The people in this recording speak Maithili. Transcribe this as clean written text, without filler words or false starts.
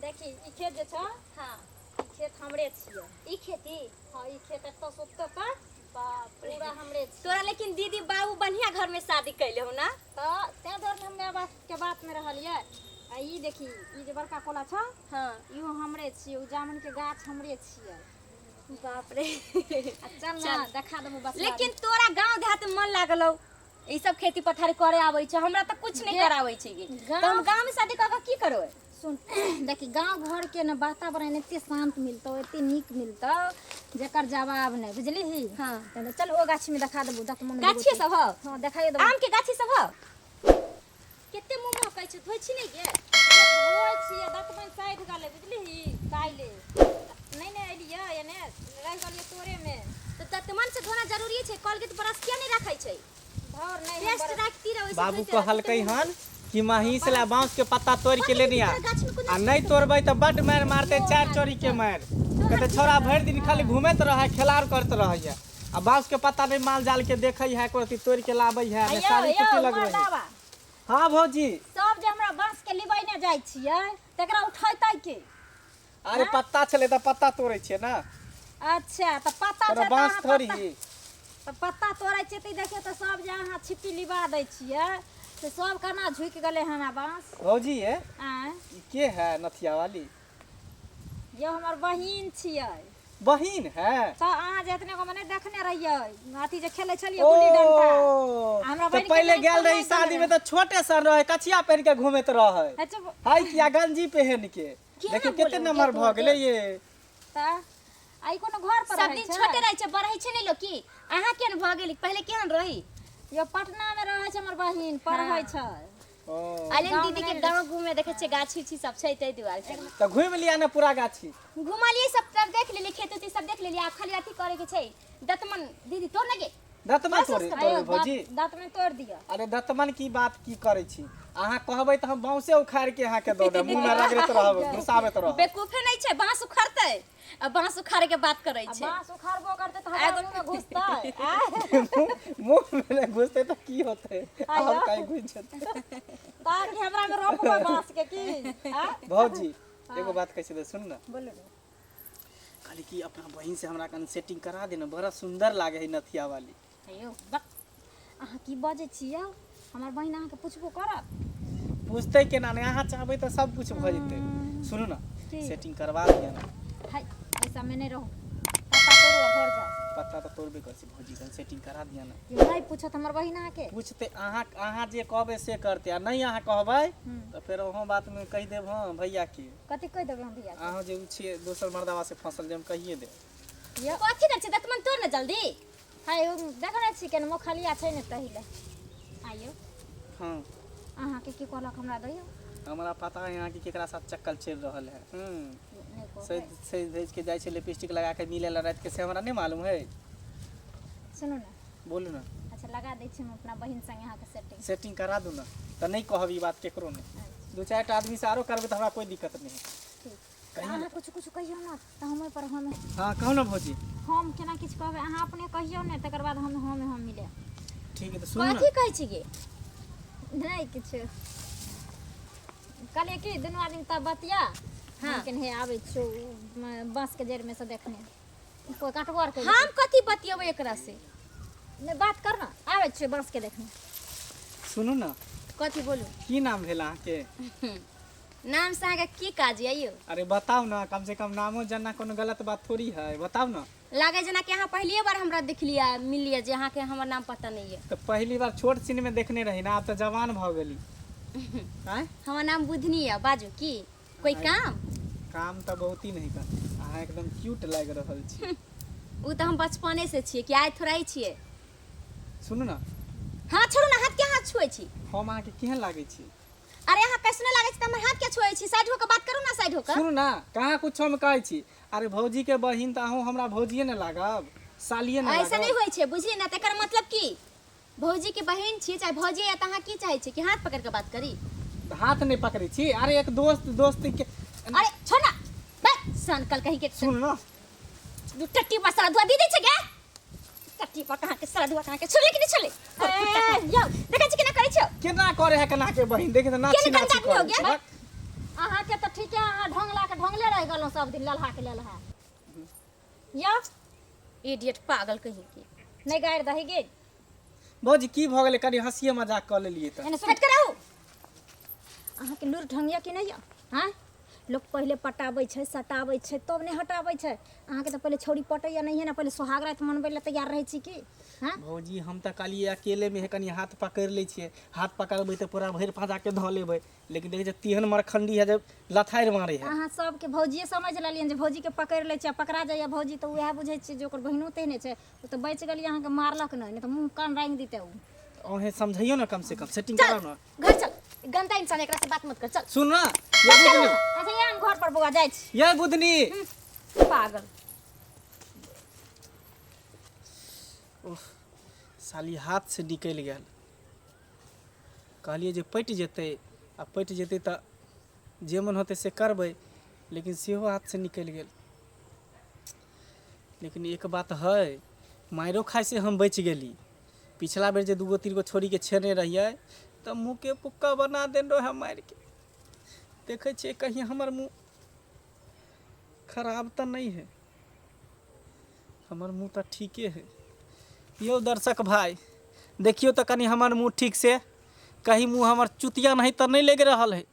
देखी ई खेत जे छौ हाँ ई खेत हमरे छियै ई खेती हाँ ई खेत एतऽ से ओतऽ तक बाप रे पूरा हमरे छियै तोरा लेकिन दीदी बाबू बढ़िया घर में शादी कैले हो ना तऽ तें दुआरे हम माय बाप के बात में रहलियै आ ई देखी ई जे बड़का कोला छौ हाँ इहो हमरे छियै ओ जामुन के गाछ हमरे छियै बाप रे आ चल ना देखा देबो बस लेकिन तोरा गांव देहात में मन लागल हौ ई सब खेती पथारी करे आबै छै हमरा तऽ कुछ नहीं कराबै छै गे तऽ हम गांव में शादी कऽ के की करबै सुन देखी गांव घर के ने वातावरण एते शांत मिलतौ एते नीक मिलतौ जेकर जवाब नहि बुझलिही हाँ। तऽ चल ओ गाछी में देखा देबो दतमन गाछी सब हौ हाँ देखाइए देबो आम के गाछी सब हौ कते मुंह महकै छै धोइ छी नहि गे धोइ छियै दतमन साइड गेलै बुझलिही काल्हि नहि ने एलियै एने रहि गेलियै तोरेमे तऽ दतमन से धोना जरूरी छै कॉलगेट ब्रश किया नहि राखै छै धर नहि हम पेस्ट राखती रह ओइसे बाबू धोइते रह। कहलकै हन कि महींस ला बांस के पत्ता तोड़ के लेने आ गाछ में कोनो आ नहीं तोड़बै तऽ बड्ड मारि मारतै चारि चोरी के मारि कहतै छौड़ा भरि दिन खाली घूमैत रहै खेलाड़ करैत रहैया आ बांस के पत्ता नहीं माल जाल के देखै है एको रत्ती तोड़ के लाबै है ने यौ साड़ी यौ कुट्टी लगबै है मर्दाबा हाँ भौजी सब जे हमरा बांस के लिबैने जाइ छियै तकरा उठैतै के अरे पत्ता छलै तऽ पत्ता तोड़ै छियै ने अच्छा तऽ पत्ता तोरा छै तऽ बाँस अहाँ थोड़ी पत्ता तऽ पत्ता तोड़ै छियै तऽ ई देखियौ तऽ सब जे अहाँ छिप्पी लिबा दै छियै से सब केना झुकि गेलै हन आ बाँस भौजी ये आँय ई के है नथिया वाली यौ हमर बहिन छियै बहिन है तऽ अहाँ जे एतने गो नहि देखने रहियै अथी जे खेलै छलियै ओ गुल्ली डंटा हमरा तऽ बहिन के पहिले नहि गेल रही पढ़नाइ शादी में गेल तऽ छोटे सन रहे कचिया पहिन के घूमैत रहे अच्छा हाय किया गंजी पहन के केना देखियौ कते बोलू, नंबर के भऽ गेलै ये तऽ आइ कोनो घर पर सब रहै दिन छै छोटे रहै छै बढ़ै छै नहि लोक की अहाँ केहन भऽ गेली पहिले केहन रही यो पटना में रहै छै हमर बहिन पढ़ै छै ओ अलिन दीदी के गाँव घूमे देखै छियै गाछी उछी सब छै ताहि दुआरे से। तऽ घुमि लिअ ने पूरा गाछी घुमलियै सब तरफ देख लेलियै खेत उत सब देख लेलियै आब खाली अथी करे के छै दतमन दीदी तोड़ ने गे दतमन तोड़े तोड़े भौजी दाँत में तोड़ दिअ अरे दतमन की बात की करै छी अहाँ कहबै तऽ हम बाँसे उखाड़ि के अहाँके दऽ देब मुँहमे रगड़ैत रहब घुसाबैत रहब बेवकूफे नहि छै बांस उखड़तै आ बांस उखाड़े के बात करै आ छै बाँस उखाड़बो करतै तऽ हमरा मुँह में घुसतै आँय मुँहमे नहि घुसतै तऽ की होतै आओर कहीं घुसि जेतै ताकि हमरा में रोपबै बाँस के की आँय भौजी एगो बात कहै छी तऽ सुन ने बोलू ने कहली कि अपना बहिन से हमरा कन सेटिंग करा देना बड़ा सुंदर लागे है नथिया वाली यौ बक अहाँ की बजै छी यौ हमर बहिन अहाँके पुछबो करत पूछते केना नहि अहाँ चाहबै तऽ सब कुछ भऽ जेतै सुनू ने की? सेटिंग करवा दिअ ने हाय ऐसा में नहि रहू पत्ता तोड़ू आ घर जाउ पत्ता तऽ तोड़बे करै छी भौजी कन सेटिंग करा दिअ ने यौ नहि पूछत हमर बहिन अहाँके पूछते अहाँ अहाँ जे कहबै से करतै आ नहि अहाँ कहबै तऽ फेर ओहो बातमे कहि देब हम भैया के कथी कहि देबै हम भैया अहाँ जे उ छियै दोसर मर्दावा से फंसल जे हम कहिए देब यौ कथी करै छै दतमन तोड़ ने जल्दी हाय ओ देखने छी केना मोखलिया छै ने तही लए आइयो हाँ अहाँके की कहलक हमरा दैयौ हमरा पता है अहाँके केकरा साथ चक्कर चलि रहल है नहि कहबै सज सजि धजि के जाइ छै लिपस्टिक लगा के मिले ला राति के से हमरा नहीं मालूम है सुनू ने बोलू ना अच्छा लगा दै छी हम अपना बहिन संगे अहाँके सेटिंग सेटिंग करा दू ना तऽ नहीं कहब ई बात केकरो नहीं दू चारि टा आदमी से आरो करबै तऽ हमरा कोई दिक्कत नहीं है ठीक अहाँ किछु किछु कहियौ ने तऽ हम ओहिपर हम हाँ कहू ना भौजी हम केना किछु कहबै अहाँ अपने कहियौ ने तकर बाद हम हम हम मिले ठीक है तऽ सुनू ना कथी कहै छी गे नहि किछु कहलियै कि दुनू आदमी तब बतिया हाँ। हम केनहे आबै छियौ बाँसके जड़िमे से देखने कोइ काटबो आर करै हम कथी बतियेबै एकरा से नहि बात कर ने आबै छियौ बाँसके देखने सुनू ना कथी बोलू की नाम भेल अहाँके नाम से अहाँके की काज यऽ यौ अरे बताउ ना कम से कम नामो जानना कोनो गलत बात थोड़ी है बताउ ना लागे जेना कि अहाँ पहलिए बार हमरा देखलियै मिललियै जे अहाँके हमर नाम पता नहि यऽ तऽ पहली बार छोट सीन में देखने रही ना आब तऽ जवान भऽ गेली आँय हमर नाम बुधनी यऽ बाजू की कोई काम काम तऽ बहुत ही नहीं कर अहाँ एकदम क्यूट लागि रहल छी ओ तऽ हम बचपने से छियै कि आइ थोड़ा ही छियै सुनू ना हाँ छोड़ू ना हाथ के हाथ छुए छी हम अहाँके केहन लागै छी अरे अहाँ कैसनो लागै छी तऽ हमर हाथ के छुए छी साइड होके बात करू ना साइड होके सुनू ना कहाँ कुछो हम कहै छी अरे भौजी के बहिन तऽ अहूँ हमरा भौजिए ने लागब सालिए ने ऐसा नहीं लागब होइ छै बुझलियै ना तकर मतलब की भौजी के बहिन छियै चाहे भौजी या तऽ अहाँ की चाहै छियै कि हाथ पकड़ के बात करी हाथ नहीं पकड़ै छी अरे एक दोस्त दोस्त के अरे छोड़ ना बस सन कल कहीं के सुन ना दू टट्टी पर सारा धुआ दी दै छै गे टट्टी पर कहाँ के सारा धुआ कहाँ के छोड़ले कि नहीं छोड़ले ए यौ देखै छी केना करै छियौ केना करे है केना के बहिन देखे तऽ नाची केना नाची गंदा आदमी हो करे गया? छै। अहाँके तऽ ठीके अहाँ ढोंग लागै रहि गेलहुँ सब दिन ललहा के ललहा यौ। इडियट, पागल कहीं के। नहि गारि दही गे। भौजी, की भऽ गेलै? कनि हँसिए मजाक कऽ लेलियै तऽ। एने सुन। हट कराउ। अहाँके लूर ढंग यऽ कि नहि यऽ? आँय, लोक पहिले पटाबै छै, सटाबै छै, तब नहि हटाबै छै। अहाँके तऽ पहिले छौड़ी पटैया नहिए ने, पहिले सोहाग राति मनबै लए तैयार रहै छी की? हँ भौजी, हम तऽ कहलियै अकेलेमे है, कनि हाथ पकड़ि लै छियै। हाथ पकड़बै तऽ पूरा भरि पाँजाके धऽ लेबै, लेकिन देखै छियै तेहन मरखण्डी है जे लथारि मारै है। अहाँ सबके भौजिए समझ लेलियनि जे भौजीके पकड़ि लै छै आ पकड़ा जाइए भौजी, तऽ उएह बुझै छियै जे ओकर बहिनो तेहने छै। ओ तऽ बचि गेलियै, अहाँके मारलक नहि, नहि तऽ मुँह कान राङि दितै ओ। अहें समझैयो ने, कम से कम सेटिंग चल कराउ ने। घर चल, गंदा इंसान, एकरा से बात मत कर, चल। सुन ना ये बुधनी। अच्छा, ये हम घर पर बौआ जाइ छी। ये बुधनी। पागल। उफ, साली हाथ से निकलि गेल। कहलियै जे पटि जेतै आ पटि जेतै तऽ जे मन होतै से करबै, लेकिन सेहो हाथसँ निकलि गेल। लेकिन एक बात है, मारियो खाइसँ हम बचि गेली। पिछला बेर जे दूगो तीन गो छोड़ीके छेने रहियै तऽ मुँहके पुक्का बना देने रहै मारिके। देखै छियै कहीं हमर मुँह खराब तऽ नहि है। हमर मुँह तऽ ठीके है। यौ दर्शक भाय, देखियौ तऽ कनि हमर मुँह ठीक से, कहीं मुँह हमर चुतिया नहीं तऽ नहि लागि रहल है।